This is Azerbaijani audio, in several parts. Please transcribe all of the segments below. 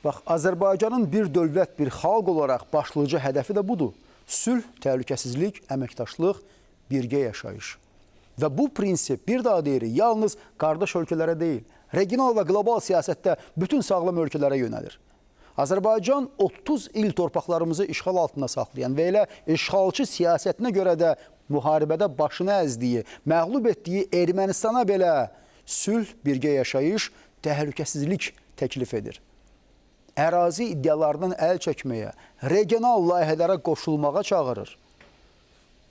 Bax, Azərbaycanın bir dövlət, bir xalq olaraq başlıca hədəfi də budur. Sülh, təhlükəsizlik, əməkdaşlıq, birgə yaşayış. Və bu prinsip, bir daha deyirik, yalnız qardaş ölkələrə deyil, regional və qlobal siyasətdə bütün sağlam ölkələrə yönəlir. Azərbaycan 30 il torpaqlarımızı işğal altında saxlayan və elə işğalçı siyasətinə görə də müharibədə başını əzdiyi, məğlub etdiyi Ermənistana belə sülh, birgə yaşayış, təhlükəsizlik təklif edir. Ərazi iddialarından əl çəkməyə, regional layihələrə qoşulmağa çağırır.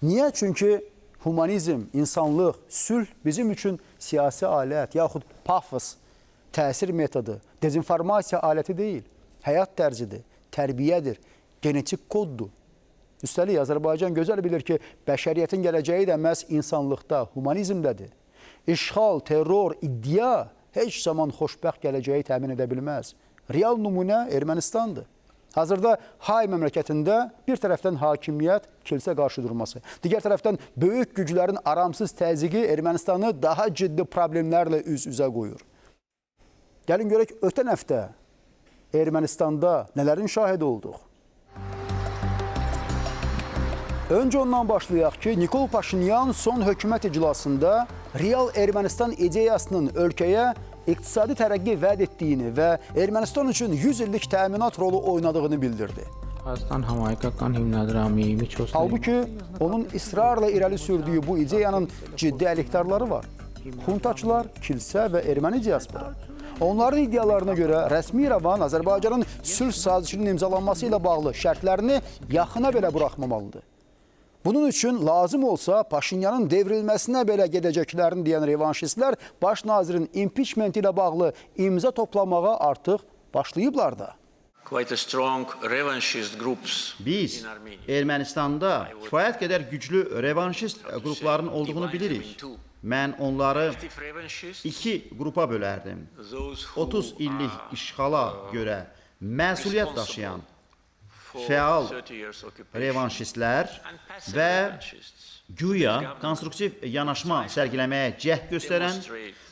Niyə? Çünki humanizm, insanlıq, sülh bizim üçün siyasi alət yaxud pafos, təsir metodu, dezinformasiya aləti deyil. Həyat tərzidir, tərbiyədir, genetik koddur. Üstəlik, Azərbaycan gözəl bilir ki, bəşəriyyətin gələcəyi də məhz insanlıqda, humanizmdədir. İşğal, terror, iddia heç zaman xoşbəxt gələcəyi təmin edə bilməz. Real nümunə Ermənistandır. Hazırda Hay məmləkətində bir tərəfdən hakimiyyət, kilsə qarşı durması, digər tərəfdən böyük güclərin aramsız təzyiqi Ermənistanı daha ciddi problemlərlə üz-üzə qoyur. Gəlin görək ötən həftə Ermənistanda nələrin şahidi olduq? Öncə ondan başlayaq ki, Nikol Paşinyan son hökumət iclasında real Ermənistan ideyasının ölkəyə iqtisadi tərəqqi vəd etdiyini və Ermənistan üçün 100 illik təminat rolu oynadığını bildirdi. Հայաստան համահայկական հիմնադրամի միջոցների Halbuki onun ısrarla irəli sürdüyü bu ideyanın ciddi əleyhdarları var. Xuntaçılar, kilsə və erməni diaspora. Onların iddialarına görə rəsmi İrəvan Azərbaycanın sülh sazişinin imzalanması ilə bağlı şərtlərini yaxına belə buraxmamalıdır. Bunun üçün lazım olsa Paşinyanın devrilməsinə belə gedəcəklərini deyən revanşistlər baş nazirin impiçmenti ilə bağlı imza toplamağa artıq başlayıblar da. Quite a strong revanchist groups Biz in Armenia. Ermənistanda kifayət qədər güclü revanşist qrupların olduğunu bilirik. Mən onları Active revanchists, iki qrupa bölərdim. those who 30 illik are işğala görə məsuliyyət daşıyan for fəal 30 years occupation revanşistlər and passive və revanchists. güya konstruktiv yanaşma sərgiləməyə cəhd göstərən,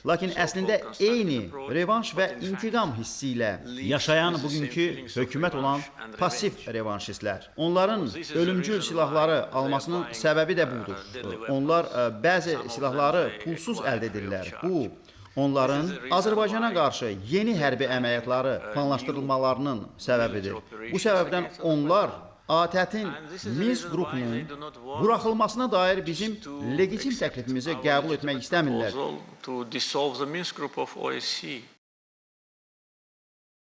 lakin əslində eyni revanş və intiqam hissi ilə yaşayan bugünkü hökumət olan pasiv revanşistlər. Onların ölümcül silahları almasının səbəbi də budur. Onlar bəzi silahları pulsuz əldə edirlər. Bu onların Azərbaycana qarşı yeni hərbi əməliyyatları planlaşdırılmalarının səbəbidir. Bu səbəbdən onlar ATƏT-in Minsk qrupunun buraxılmasına dair bizim legitim təklifimizi qəbul etmək istəmirlər. Proposal to dissolve the Minsk group of OSCE.